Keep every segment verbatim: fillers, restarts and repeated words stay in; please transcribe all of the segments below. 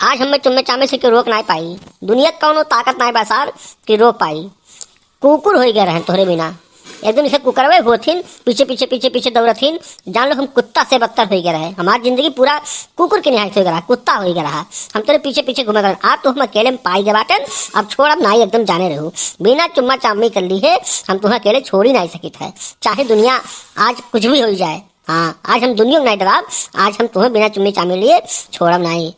आज हमें चुम्मे चामे से केहू रोक नाहीं पाई। दुनिया क कौनो ताकत नाहीं बा सार कि रोक पाई। कुकुर होइ गए रहन तोहरे बिना। एकदम जैसे कुकरवे होथिन, पीछे, पीछे, पीछे, पीछे दौड़थिन। जान लो हम कुत्ता से बदतर होइ गए रहे। हमार जिंदगी पूरा कुकुर के निहायत होइ गए रहा, कुत्ता होइ गए रहा। हम तोरे पीछे, पीछे घूमे गए। आज तो हम अकेले में पाई गए बाटन। अब छोड़ब नाहीं, एकदम जाने रहू। बिना चुम्मा चामी कर ली है, हम तुहें अकेले छोड़ी नाहीं सकित है। चाहे दुनिया आज कुछ भी होइ जाए। हाँ, आज हम दुनिया में नाहीं डराब, आज हम तुहें बिना चुम्मी चामी लिए छोड़ब नाहीं।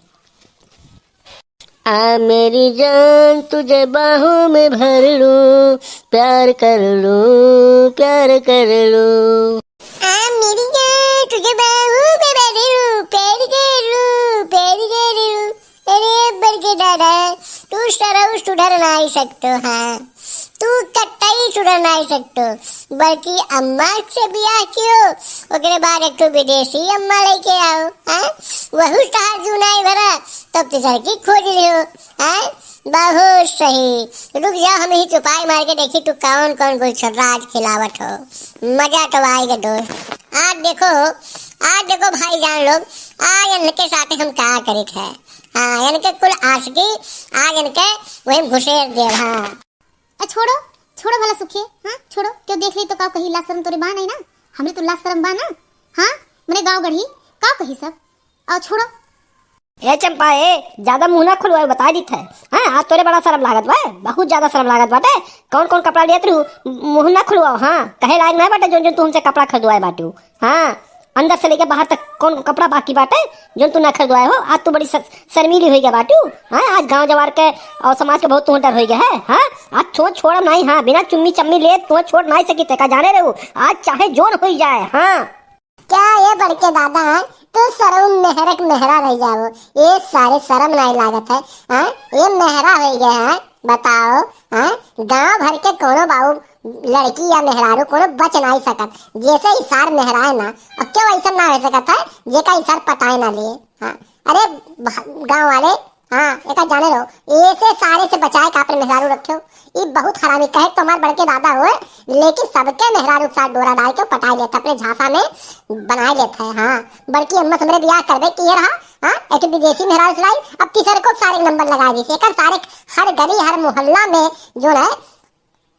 आ मेरी जान तुझे बाहों में भर लूं, प्यार कर लूं, प्यार कर लूं। आ मेरी जान तुझे बाहों में भर लूं, प्यार कर लूं, प्यार कर लूं। अरे बड़के दादा, तू सरऊ सुधर नाहीं सकतो, हाँ। तू कतई सुधर नाहीं सकतो। बड़की अम्मा से बियाह कियो, ओकरे बाद एक ठो विदेशी अम्मा लेके आओ, हाँ? वहू तहार जू नाहीं भरा, तब तिसरकी खोज लियो, हाँ? बहुत सही। रुक जाओ, हम ही चुपाई मार के देखी तू कौन कौन गुलछर्रा आज खिलावत हो। मजा तो आएगा दोस्त। आज देखो, आज देखो भाईजान लोग, आज इनके साथ हम का करित है। हाँ, इनके कुल आशिकी, आज इनके वही घुसेर देव, हाँ। ए, छोड़ो, छोड़ो भला सुखिए, हाँ, छोड़ो। केहू देख ली तो का कही, लाज शरम तोरे बा नाहीं ना? हमरे तो लाज शरम बा ना? हाँ, मने गाँव गढ़ी, का कही सब? आओ, छोड़ो। ए चंपा, ए, ज्यादा मुँह ना खुलवाओ, बता दीत है। हाँ, आज तोरे बड़ा शरम लागत बा, बहुत ज्यादा शरम लागत बाटे। कौन कौन कपड़ा लेत रहू, मुँह ना खुलवाओ, हाँ, कहे लायक नाहीं बाटे, जौन जौन तू हमसे कपड़ा खरीदवाए बाटू, हाँ। अंदर से लेके बाहर तक कौन कपड़ा बाकी बाटे, जौन तू ना खरीदवाए हो? आज तू बड़ी स-, शर्मीली होइ गया बाटू, हाँ? आज गाँव जवार के और समाज के बहुत तू डर होइ गया है, हाँ? आज छो-, छोड़ब नाहीं, हाँ? बिना चुम्मी चम्मी ले तू छोड़ नाहीं सकित है, का जाने रहू? आज चाहे जौन होइ जाए, हाँ? क्या ये बड़के दादा, हाँ? तू सरऊ मेहरक मेहरा रह जाओ, ये सारे शरम नाहीं लागत है, हाँ? ये मेहरा होइ गया है। बताओ, हाँ? गाँव भर के कोनो बाबू लड़की या मेहरारू कोनो बच नाहीं सकत। जैसे ही सार मेहराए ना, और क्यों ऐसा ना हो सकत है, जेका ई सार पटाए ना लिए, हाँ? अरे भा-, गाँव वाले, हाँ, एका जाने रहो, ऐसे सारे से बचाए का अपने मेहरारू रखियो। ई बहुत हरामी कहे तो हमार बड़के दादा होए, लेकिन सबके मेहरारू के साथ डोरा डाल के पटाए लेत है, अपने झांसा में बनाए लेत है, हाँ। बड़की अम्मा से हमरे बियाह करबे किए रहा, हाँ, एक विदेशी मेहरारू से लाई, अब तीसरको सारे नंबर लगा दी। एकर सारे हर गली, हर मोहल्ला में जो है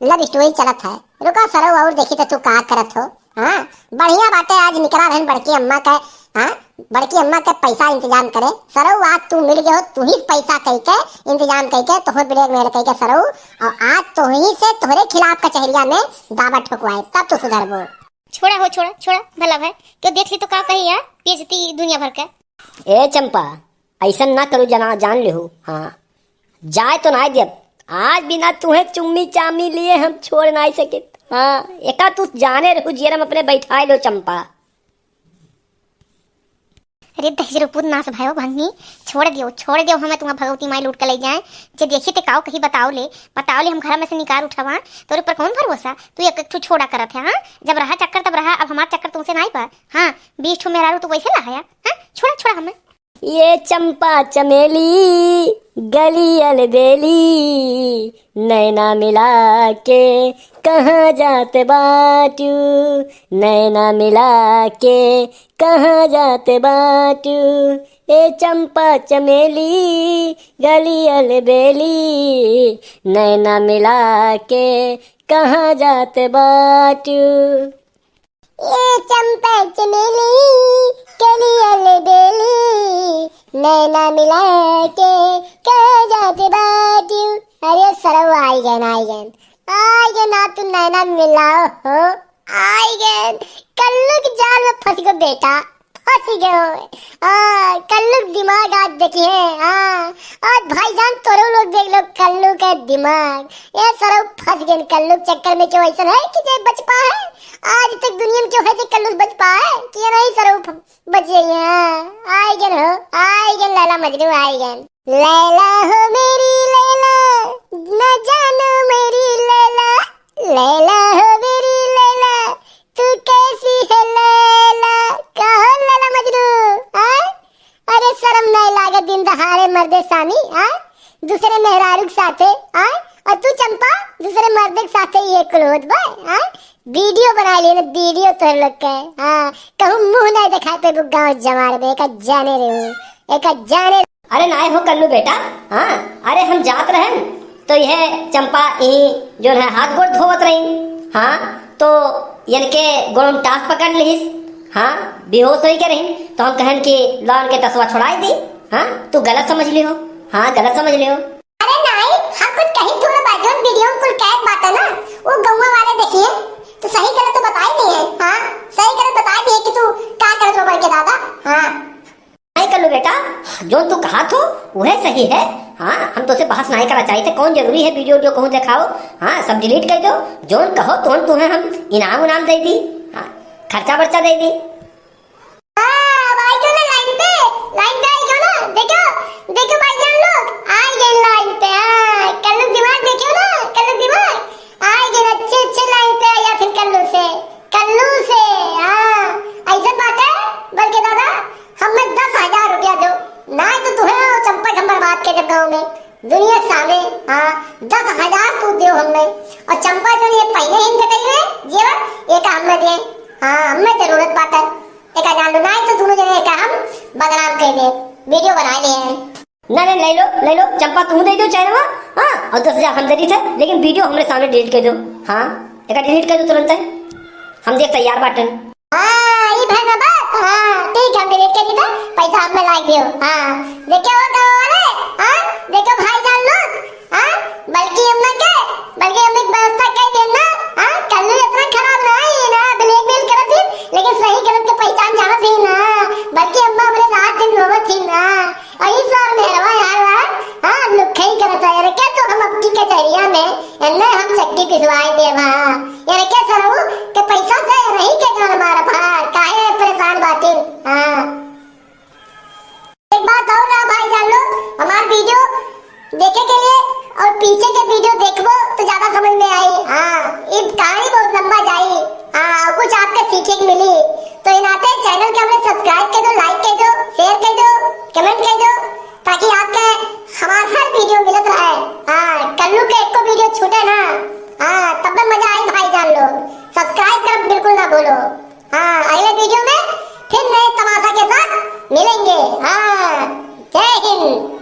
love story चलत है। रुका सरऊ और देखी तो तू का करत हो। हाँ, बढ़िया बाटे, आज निकरा रहन बड़की अम्मा के, हाँ, बड़की अम्मा के पैसा इंतजाम करे। सरऊ आज तू मिल गयो, तू ही पैसा कई के इंतजाम कई के, तोहर blackmail कई के सरऊ, और आज तोही से तोहरे खिलाफ कचहरिया में दावा ठोकवाए, तब तू सुधरबो। छोड़ा हो, छोड़ा, छोड़ा, भला भाई, क्यों देख ली तो का कही यार, बेइज्जती दुनिया भर के। ए चंपा, ऐसन ना करू जना, जान लेहू। हाँ, जाए तो नाहीं देब। आज बिना तुहे चुम्मी चामी लिए हम छोड़ नाहीं सकित। हाँ, एका तू जाने रहू जियरम अपने बैठाए लो चंपा। अरे दहिजरो पूत नास भयो भंगी, छोड़ दियो, छोड़ दियो, हमें तुम्हारा भगवती माई लूट के ले जाए। जे देखी ते काओ कही बताओ ले, बताओ ले हम घर में से निकार उठावा, तोरे ऊपर कौन भरोसा? तू एक एक ठो छोड़ा करत है, हाँ? जब रहा चक्कर तब रहा, अब हमार चक्कर तुमसे नाहीं बा। हाँ, बीस ठो मेहरारू तू वैसे लहाया, हाँ? छोड़ा, छोड़ा हमें। ये चंपा चमेली गली अलबेली, नैना मिला के कहाँ जात बाटू, नैना मिला के कहाँ जात बाटू। ए चंपा चमेली गली अलबेली, नैना मिला के कहाँ जात बाटू। ये चंपा चमेली, कली अलबेली, नैना मिला के कहाँ जात बाटू। अरे सरऊ, आई गन, आई गन, आई गन, आ तू नैना मिलाओ हो, आई गन। कल्लू के जाल में फंस गो बेटा, फंस गयो। आ, कल्लू के दिमाग आज देखिए, हाँ। आज भाईजान तोरो लोग देख लो कल्लू के दिमाग। ये सरऊ फंस गए कल्लू के चक्कर में, क्यों ऐसा है कि जे बच पा है? आज तक दुनिया में क्यों है जे कल्लू से बच पा है? कि ये नहीं सरऊ फ-, बच गई है, हाँ। आए गन हो, आए गन लैला मजनू, आए गन। लैला हो मेरी लैला, न जानो मेरी लैला, लैला हो मेरी लैला, तू कैसी है लैला? कहो लैला मजनू, हाँ? अरे शर्म नहीं लागे दिन दहाड़े मर्दे सामी, हाँ? दूसरे मेहरारू के साथे, हाँ? और तू चंपा दूसरे मर्दे के साथे ये कुल होत बा, हाँ? वीडियो बना लिए ना, वीडियो तोहर लोग के, हाँ? कहूँ मुँह नहीं दिखाए पे गाँव जमार में, एका जाने रहू, एका जाने अरे नाय हो कल्लू बेटा, हाँ, अरे हम जात रहन, तो यह चंपा ई जोन है हाथ गोड़ धोवत रही, हाँ, तो इनके गोड़ में टास पकड़ लिहिस, हाँ, बेहोश होई के रही, तो हम कहन कि ला इनके टसवा छोड़ाई दी, हाँ, तू गलत समझ लिहो, हाँ, गलत समझ लिहो। अरे नाई, हम कुछ कही थोड़ा बाजून वीडियो में कुल कैद बाटे ना, वो गौवा वाले देखिए, तो सही गलत तो बताई दिए, हाँ, सही गलत बताई दिए कि तू का करत हो बड़के दादा, हाँ। नाई कल्लू बेटा, जोन तू कहा थो, वह सही है। हाँ, हम तोसे बहस नाई करा चाहिए थे, कौन जरूरी है वीडियो, वीडियो कहूँ देखाओ। हाँ, सब डिलीट कर दो, जोन कहो तोन तुम्हें हम इनाम उनाम दे दी। हाँ, खर्चा बर्चा दे दी। हाँ, अब आई जाओ ना लाइन पे, लाइन पे आई जाओ ना। देखो, देखो भाईजान लोग, आई गए लाइन पे। हाँ, कल्लू दिमाग देखियो ना, कल्लू दिमाग। आई गए अच्छे अच्छे लाइन पे आया फिर कल्लू से, कल्लू से। हाँ, ऐसे बात है, बल्कि दादा, हमें दस हजार रुपया दो, ना तो तुम्हें और चंपा के हम बर्बाद कर देब गाँव में, दुनिया के सामने। हाँ, दस हजार तू दो हमें, और चंपा जो ये पहले ही घटाई है जेवर, ये का हमें दे। हाँ, हमें जरूरत बाटे। एका जान लो, नाई तो दोनों जने एका हम बदनाम कर दे, वीडियो बना ले हैं। ना, ना, ले लो, ले लो, चंपा तुम दे दो चैनवा, हाँ, और दस हजार हम दे दी थे, लेकिन वीडियो हमरे सामने डिलीट कर दो, हाँ, एका डिलीट कर दो तुरंत है, हम देख तैयार बाटन। हाँ, ई भर में बात, हाँ, ठीक है, हम डिलीट कर दी थे, पैसा हमें लाई दियो, हाँ, देखो वो गाँव वाले, हाँ, देखो भाईजान लोग, हाँ, बल्कि हमने के, बल्कि हमने एक व्यवस्था कह देना, हाँ, कल्लू इतना खराब ना है ना, ब्लैकमेल करत थी, लेकिन सही गलत के पहचान जानत थी ना, बल्कि अम्मा हमरे रात दिन रोवत थी ना, और इस बार मेहरवा यार वार, हाँ, लुक्खई करत है, अरे क्या तो हम अपनी कचहरिया में, इन्ने हम चक्की पिसवाए देबा, यार क्या सरऊ के पैसा से नहीं के गाल मारब, हाँ, काहे परेशान बाटिन, हाँ। एक बात और ना भाईजान लोग, हमार वीडियो देखे के लिए और पीछे के वीडियो देखबो तो ज्यादा समझ में आई। हाँ, ये कहानी बहुत लंबा जाई। हाँ, और कुछ आपके सीखे के मिली। तो इन नाते चैनल के हमरे सब्सक्राइब कर दो, लाइक कर दो, शेयर कर दो, कमेंट कर दो, ताकि आपके हमार हर वीडियो मिलत रहे। हाँ, कल्लू के एको वीडियो छूटे ना। हाँ, तब में मजा आई भाईजान लोग। सब्सक्राइब कर बिल्कुल ना भूलो। हाँ, अगले वीडियो में फिर नए तमाशा के साथ मिलेंगे। हाँ, जय हिंद।